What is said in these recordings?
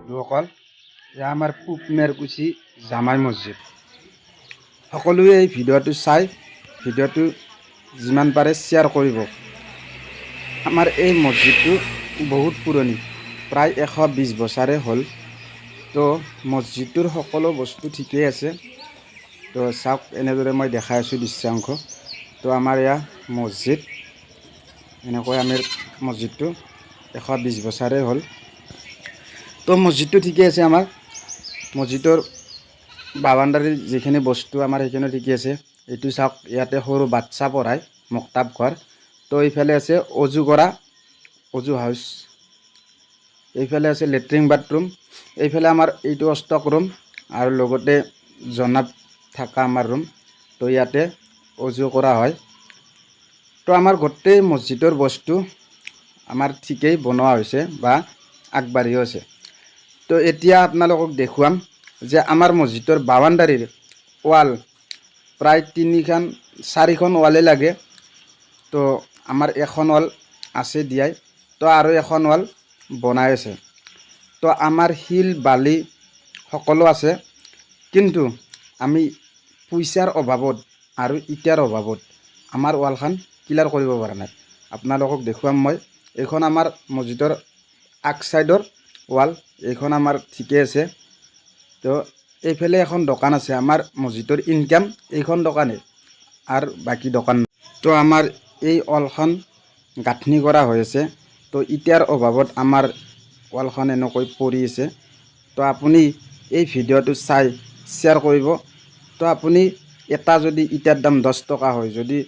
লোকসকল, এয়া আমাৰ পূব মেৰকুচি জামাই মছজিদ। সকলোৱে এই ভিডিঅ'টো চাই ভিডিঅ'টো যিমান পাৰে শ্বেয়াৰ কৰিব। আমাৰ এই মছজিদটো বহুত পুৰণি, প্ৰায় 120 বছৰে হ'ল। তো মছজিদটোৰ সকলো বস্তু ঠিকেই আছে। তো চাওক, এনেদৰে মই দেখাই আছোঁ দৃশ্যাংশ। তো আমাৰ এয়া মছজিদ। এনেকৈ আমি মছজিদটো 120 বছৰে হ'ল। তো মছজিদটো ঠিকেই আছে। আমাৰ মছজিদৰ বাউণ্ডাৰীৰ যিখিনি বস্তু আমাৰ, সেইখিনিও ঠিকে আছে। এইটো চাওক, ইয়াতে সৰু বাচ্চা পঢ়ায়, মক্তাব ঘৰ। তো এইফালে আছে অজু কৰা অজু হাউচ, এইফালে আছে লেট্ৰিন বাথৰুম, এইফালে আমাৰ এইটো ষ্টক ৰুম আৰু লগতে জনাব থকা আমাৰ ৰুম। তো ইয়াতে অজু কৰা হয়। তো আমাৰ গোটেই মছজিদৰ বস্তু আমাৰ ঠিকেই বনোৱা হৈছে বা আগবাঢ়িও আছে। তো এতিয়া আপোনালোকক দেখুৱাম যে আমাৰ মছজিদৰ বাউণ্ডাৰীৰ ৱাল প্ৰায় তিনিখন চাৰিখন ৱালে লাগে। তো আমাৰ এখন ৱাল আছে দিয়াই, তো আৰু এখন ৱাল বনাই আছে। তো আমাৰ শিল বালি সকলো আছে, কিন্তু আমি পইচাৰ অভাৱত আৰু ইটাৰ অভাৱত আমাৰ ৱালখন ক্লিয়াৰ কৰিব পৰা নাই। আপোনালোকক দেখুৱাম মই। এইখন আমাৰ মছজিদৰ আগ চাইডৰ ৱাল। এইখন আমাৰ ঠিকে আছে। তো এইফালে এখন দোকান আছে। আমাৰ মছজিদৰ ইনকাম এইখন দোকানেই আৰু বাকী দোকান নাই। তো আমাৰ এই ৱালখন গাঁথনি কৰা হৈ আছে। তো ইটাৰ অভাৱত আমাৰ ৱালখন এনেকৈ পৰি আছে। তো আপুনি এই ভিডিঅ'টো চাই শ্বেয়াৰ কৰিব। তো আপুনি এটা যদি ইটাৰ দাম 10 টকা হয়, যদি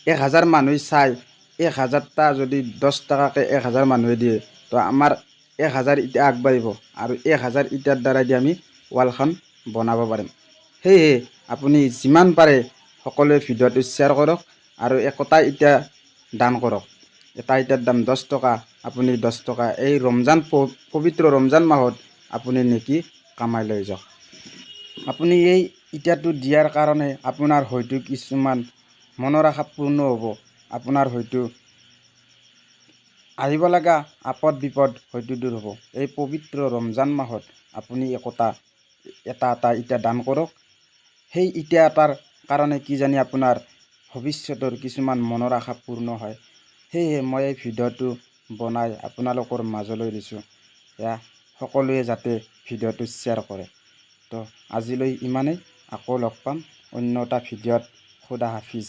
1000 মানুহে চাই, 1000টা যদি 10 টকাকৈ 1000 মানুহে দিয়ে, তো আমাৰ 1000 ইটা আগবাঢ়িব আৰু 1000 ইটাৰ দ্বাৰাই দি আমি ৱালখন বনাব পাৰিম। সেয়েহে আপুনি যিমান পাৰে সকলোৱে ভিডিঅ'টো শ্বেয়াৰ কৰক আৰু একোটা ইটা দান কৰক। এটা ইটাৰ দাম 10 টকা। আপুনি 10 টকা এই ৰমজান পবিত্ৰ ৰমজান মাহত আপুনি নেকি কামাই লৈ যাওক। আপুনি এই ইটাটো দিয়াৰ কাৰণে আপোনাৰ হয়তো কিছুমান মনৰ আশা পূৰ্ণ হ'ব। আপোনাৰ হয়তো আহিব লগা আপদ বিপদ হয়তো দূৰ হ'ব। এই পবিত্ৰ ৰমজান মাহত আপুনি একোটা এটা এটা ইটা দান কৰক। সেই ইটা এটাৰ কাৰণে কিজানি আপোনাৰ ভৱিষ্যতৰ কিছুমান মনৰ আশা পূৰ্ণ হয়। সেয়েহে মই এই ভিডিঅ'টো বনাই আপোনালোকৰ মাজলৈ দিছোঁ। এয়া সকলোৱে যাতে ভিডিঅ'টো শ্বেয়াৰ কৰে। তো আজিলৈ ইমানেই। আকৌ লগ পাম অন্য এটা ভিডিঅ'ত। খুদা হাফিজ।